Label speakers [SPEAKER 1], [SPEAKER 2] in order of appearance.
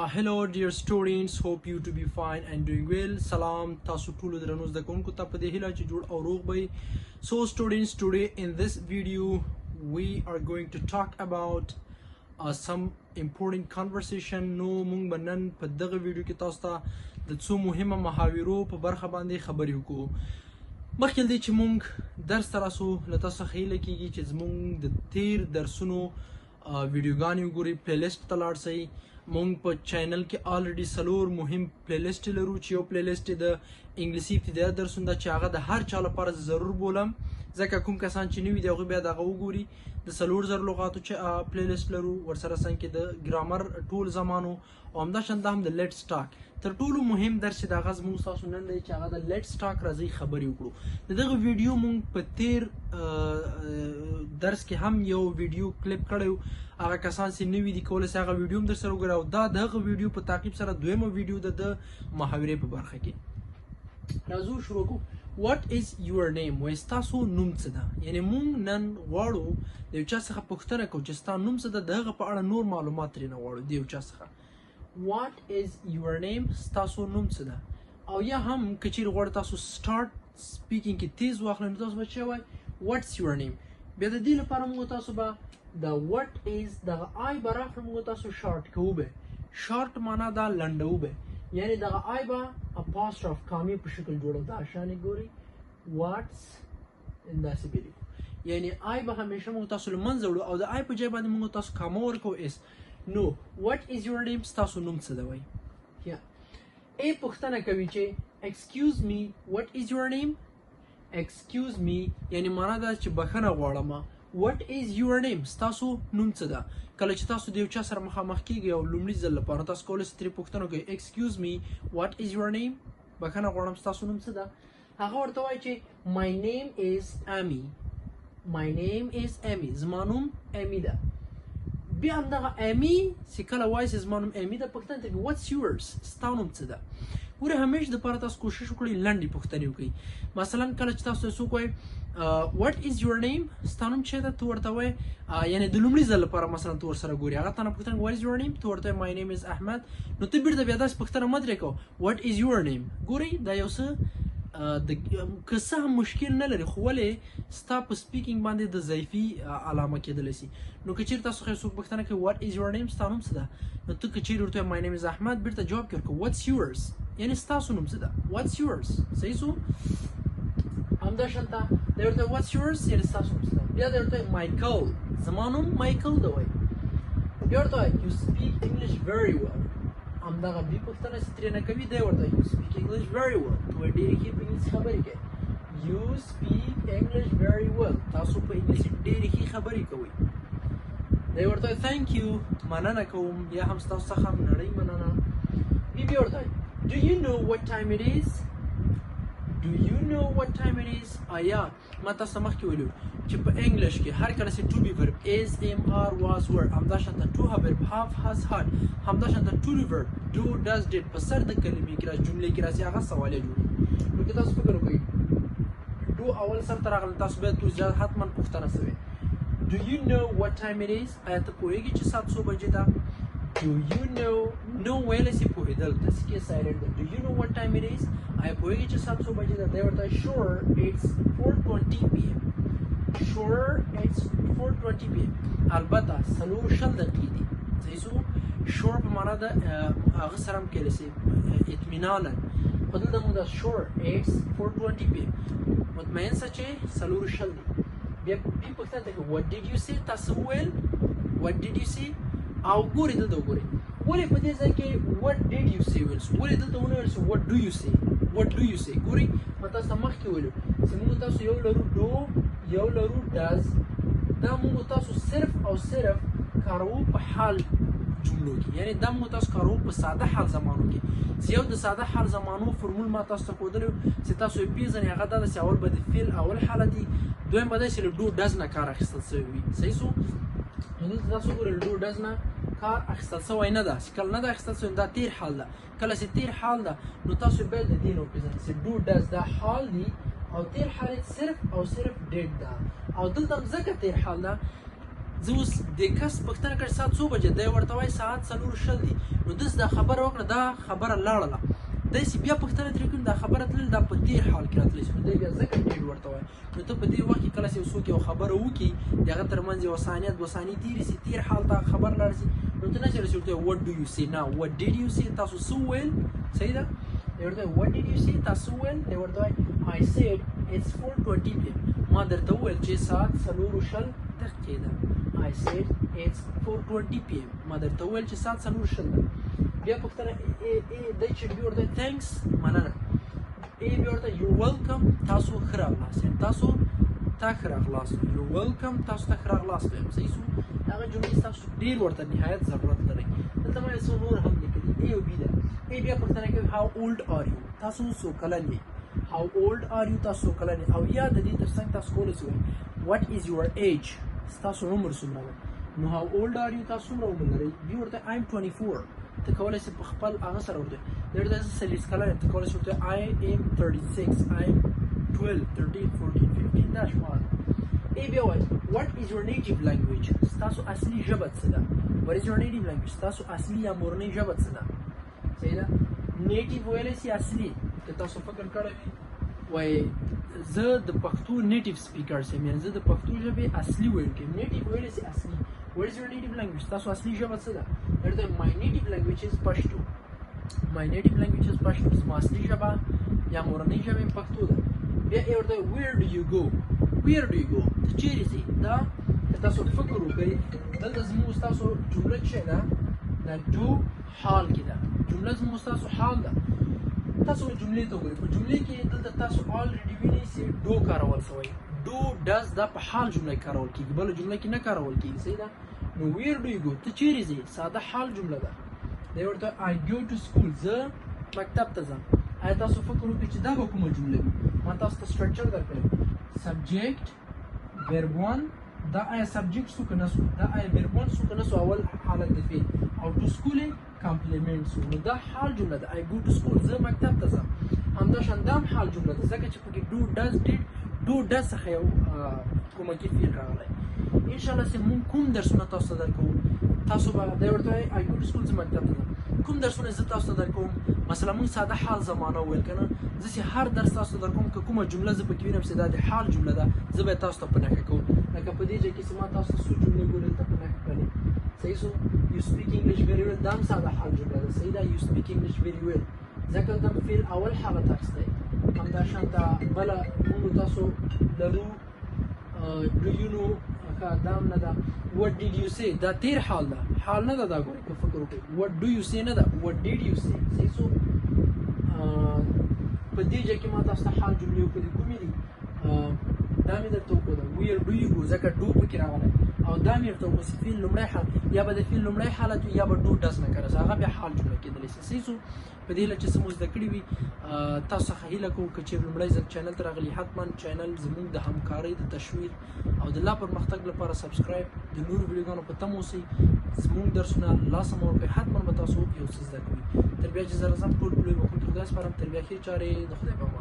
[SPEAKER 1] Hello dear students, hope you to be fine and doing well. سلام تاسو ټولو درنو زده کوونکو ته په دې هیله چې جوړ او روغ به. So students, today in this video we are going to talk about some important conversation. نو مونږ به نن په دغه ویډیو کې تاسو ته د څو مهمه محاورو په برخه باندې خبرې وکړو. مخکې له دې چې مونږ درس ته راسو، له تاسو څخه هیله کیږي چې زمونږ د تیر درسونو ویډیوګانې وګورئ، playlist ته لاړ سئ. مونږ په channel کې already څلور مهم playlist لرو، چې یو playlist د انګلیسي ابتدایي درسونه ده چې هغه د هر چا لپاره ضرور بولم، ځکه کوم کسان چې نوي دي هغوی باید هغه وګوري. د 4000 لغاتو چې playlist لرو، ورسره څنګ کې د ګرامر ټول زمانو، او همداشان دا هم د let's talk. تر ټولو مهم درس چې د هغه زموږ ستاسو نن دی چې هغه د let's talk. راځئ خبرې وکړو. د دغه ویډیو مونږ په تیر درس کې هم یو ویډیو کلیپ کړی، هغه کسان چې نوي دي کولی سي هغه ویډیو هم درسره وګوري، او دا د هغه ویډیو په تعقیب سره دویمه ویډیو ده د محاورې په برخه کې. راځو شروع کوو. What is your name؟ وایي ستاسو نوم څه ده؟ یعنی مونږ نن غواړو د یو چا څخه پوښتنه کوو چې ستا نوم څه ده، د هغه په اړه نور معلومات ترېنه غواړو د یو چا څخه. What is your name؟ ستاسو نوم څه ده؟ او یا هم که چیرې غواړئ تاسو start speaking کې تیز واخلئ، نو تاسو به څه وایئ؟ What's your name؟ بیا د دې لپاره موږ تاسو به د what is دغه I به راخلو، موږ تاسو شارټ کوو به. شارټ معنا دا لنډوو به، یعنی دغه I به apostrophe کامې په شکل جوړو، دا شانې ګوري what's داسې به لیکو. یعنی I به همیشه موږ تاسو له منځه وړو او د I په ځای باندې موږ تاسو کامه ورکوو S. نو what is your name؟ ستاسو نوم څه ده وایي. یا A پوښتنه کوي چې excuse me, what is your name؟ Excuse me یعنی معنا دا چې بخښنه غواړم. What is your name؟ ستاسو نوم څه ده؟ کله چې تاسو د یو چا سره مخامخ کیږئ او لومړي ځل لپاره، تاسو کولی شئ ترې پوښتنه وکړئ excuse me, what is your name؟ بخښنه غواړم، ستاسو نوم څه ده؟ هغه ورته وایي چې my name is Amy. My name is Amy. زما نوم امی ده. بیا همدغه امی چې کله وایي چې زما نوم امی ده، پوښتنه کوي what's yours؟ ستا نوم څه ده؟ ګورئ، همیش دپاره تاسو کوشش وکړئ لنډې پوښتنې وکړئ. مثلا کله چې تاسو څوک وایي what is your name؟ ستا نوم څه ده؟ ته ورته وایې، یعنی د لومړي ځل لپاره مثلا ته ورسره ګوري، هغه تا نه پوښتنه کوي what is your name؟ ته ورته وایې my name is احمد. نو ته بیرته بیا داسې پوښتنه مه ترې کوه what is your name؟ ګورئ، دا یو څه د که څه هم مشکل نه لري، خو ولې ستا په speaking باندې د ضعیفي علامه کېدلی سي. نو که چیرې تاسو څخه څوک پوښتنه کوي what is your name؟ ستا نوم څه ده؟ نو ته که چیرې ورته my name is احمد، بیرته جواب کې ورکړه what's yours؟ یعنی ستاسو نوم څه ده؟ What's yours؟ صحیح سو؟ همدا شانته دی ورته what's yours یعنی ستاسو نوم څه ده. بیا دی ورته مایکل، زما نوم مایکل دی وایي. بیا ورته you speak English very well. همدغه B پوښتنه چې ترې نه کوي، دی ورته you speak English very well. ته وایي ډېرې ښې په انګلیسي خبرې کوې. You speak English very well. تاسو په انګلیسي ډېرې ښې خبرې کوئ. دی ورته thank you، مننه کوم، یا هم ستاسو څخه هم نړۍ مننه. B بیا ورته do you know what time it is؟ Do you know what time it is؟ آیا ما تاسو ته مخکې ویلو چې په English کې هر کله چې to be verb is, am, are, was, were، همدا شانته to have verb have, has, had، همدا شانته to do verb do, does, did په سر د کلمې کې راځي، جملې کې راځي، هغه سوالیه جوړوي. نو که تاسو فکر وکړئ do اول سر ته راغلی، تاسو باید تو حتما پوښتنه سوې do you know what time it is؟ آیا ته پوهېږې چې ساعت څو بجې ده؟ Do you know، know ویلی سي پوهېدل، داسې کې silent ده. Do you know what time it is؟ آیا پوهېږې چې ساعت څو بجې ده؟ دی ورته sure, it's 4:20 p.m. Sure, it's 4:20 p.m. البته 4:20 دقیقې دي. صحیح سو؟ Sure په معنا ده هغه سره هم کېدلی سي اطمینانا، خو دلته موږ دا sure, it's 4:20 p.m. مطمئن سه چې 4:20 دي. بیا B پوښتنه کوي what did you say؟ تاسو وویل what did you say؟ او ګورئ، دلته وګورئ ولې په دې ځای کې what did you say ویل سو، ولې دلته ونه ویل سو what do you say؟ What do you say؟ ګورئ، ما تاسو ته مخکې ویلو چې موږ تاسو یو لرو do، یو لرو does. دا موږ تاسو صرف او صرف کاروو په حال جملو کې، یعنی دا موږ تاسو کاروو په ساده حال زمانو کې، چې یو د ساده حال زمانو فرمول ما تاسو ته ښودلی چې تاسو یې پېژنئ، هغه دا ده چې اول به د فعل اول حالت وي، دویم به دا چې له do, does نه کار اخیستل سوی وي. صحیح سو؟ نو دلته تاسو وګورئ، له do, does نه کار اخیستل سوی نه ده. چې کله نه ده اخیستل سوی، دا تیر حال ده. کله چې تیر حال ده، نو تاسو باید د دې نه وپېژنئ چې do, does دا حال دي او تیر حال صرف او صرف did ده، او دلته هم ځکه تیر حال ده. زه اوس د کس پوښتنه کړې ساعت څو بجې دی، ورته وایي ساعت 4:20 دی. نو داسې دا خبره وکړه، دا خبره لاړله. داسې بیا پوښتنه ترې کړم، دا خبره تلل، دا په تېر حال کې راتلی شي. نو دی بیا ځکه did ورته وایي. نو ته په دې وخت کې کله چې یو څوک یو خبره وکړي، د هغه ترمنځ یوه ثانیه دوه ثانیې تېرې سي، تېر حال ته خبر لاړ سي، نو ته نه چې رسې ورته what do you say، نه what did you say، تاسو څه وویل؟ صحیح ده. دی ورته what did you say، تاسو څه وویل؟ دی ورته وایي I said it's 4:20 p.m. ما درته وویل چې ساعت 4:20 دقیقې ده. I said it's 4:20 p.m. ما درته وویل چې ساعت 4:20 ده. بیا پوښتنه ای دی چې بیا ورته thanks مننه، ای بیا ورته you're welcome، تاسو ښه راغلاست، یعنې تاسو ته ښه راغلاست، you're welcome، تاسو ته ښه راغلاست وایم. صحیح سو. هغه جملې تاسو ډېر ورته نهایت ضرورت لرئ. دلته ما یو څو نور هم لیکلي، ای او بي ده. ای بیا پوښتنه کوي how old are you، تاسو څو کلن یئ؟ how old are you، تاسو څو کلن یئ؟ او یا د دې ترڅنګ تاسو کولی شئ what is your age، ستاسو عمر څومره دی؟ نو how old are you، تاسو څومره عمر لرئ؟ بي ورته I'm 24، ته کولی شې په خپل هغه سره ورته، دی ورته زه 40 کلن یم، ته کولی شې ورته I am 36، I am 12، 13، 14، 15، دا شمار. ای بیا وایي what is your native language، ستاسو اصلي ژبه څه ده؟ what is your native language، ستاسو اصلي یا مورنۍ ژبه څه ده؟ صحیح ده. native ویلی سي اصلي، که تاسو فکر کړی وي وایي زه د پښتو native speakers یم، یعنې زه د پښتو ژبې اصلي ویونکی یم. native ویلی سي اصلي. What is your native language؟ تاسو اصلي ژبه څه ده؟ درته my native language is Pashto. My native language is Pashto. زما اصلي ژبه یا مورنۍ ژبه مې پښتو ده. بیا یې ورته where do you go؟ Where do you go؟ ته چیرې ځې؟ دا که تاسو فکر وکړئ دلته زموږ ستاسو جمله چې ده دا do حال کې ده. جمله زموږ ستاسو حال ده. تاسو جملې ته وګورئ، په جملې کې دلته تاسو already وینئ چې do کارول سوی. do does دا په حال جمله کې کارول کېږي، بله جمله کې نه کارول کېږي. صحیح ده. نو where do you go، ته چیرې ځې؟ ساده حال جمله ده. دی ورته I go to school، زه مکتب ته ځم. آیا تاسو فکر وکړئ چې دا به کومه جمله وي؟ ما تاسو ته structure درکړی، subject verb 1، دا آیا subject سو که نه سو؟ دا آیا verb 1 سو که نه سو؟ اول حالت د فعل او to school complement سو. نو دا حال جمله ده. I go to school، زه مکتب ته ځم. همداشان دا هم حال جمله ده، ځکه چې پکې do does did do does څخه یو کومکي فعل راغلی. انشاءالله چې مونږ کوم درسونه تاسو ته درکوو، تاسو به دی ورته وایي I go to school، زه مکتب ته ځم. کوم درسونه زه تاسو ته درکوم؟ مثلا مونږ ساده حال زمانه وویل که نه، زه چې هر درس تاسو ته درکوم که کومه جمله زه پکې وینم چې دا د حال جمله ده، زه به یې تاسو ته په نښه کوم. لکه په دې ځای کې چې ما تاسو ته څو جملې ګورې دلته په نښه کړې. صحیح سو. You speak English very well، دا هم ساده حال جمله ده. صحیح ده. You speak English very well، ځکه دلته فعل اول حالت اخیستی. همداشان دا بله مونږ تاسو لرو do you know، ښه دا هم نه ده. What did you say، دا تیر حال ده، حال نه ده. دا ګورئ که فکر وکړئ what do you say نه ده، what did you say. صحیح سو. په دې ځای کې ما تاسو ته حال جملې وښودې، کومې دي؟ دا مې درته وښوده where do you go، ځکه do پکې راغلی، او دا مې درته وښوده چې فعل لومړی حال یا به د فعل لومړی حالت وي یا به do does نه کار، هغه بیا حال جمله کېدلی شي. صحیح سو. په دې هیله چې څه مو زده کړي وي، تاسو څخه هیله کوو که چېرې لومړی ځل channel ته راغلي، حتما channel زموږ د همکارۍ د تشویق او د لا پرمختګ لپاره subscribe، د نورو ویډیوګانو په تمه اوسئ. زموږ درسونه لا سم ورکړئ، حتما به تاسو یو څه زده کوئ. تر بیا چې زه راځم ټول په لوی بخښونکي خدای سپارم. تر بیا ښې چارې، د خدای په امان.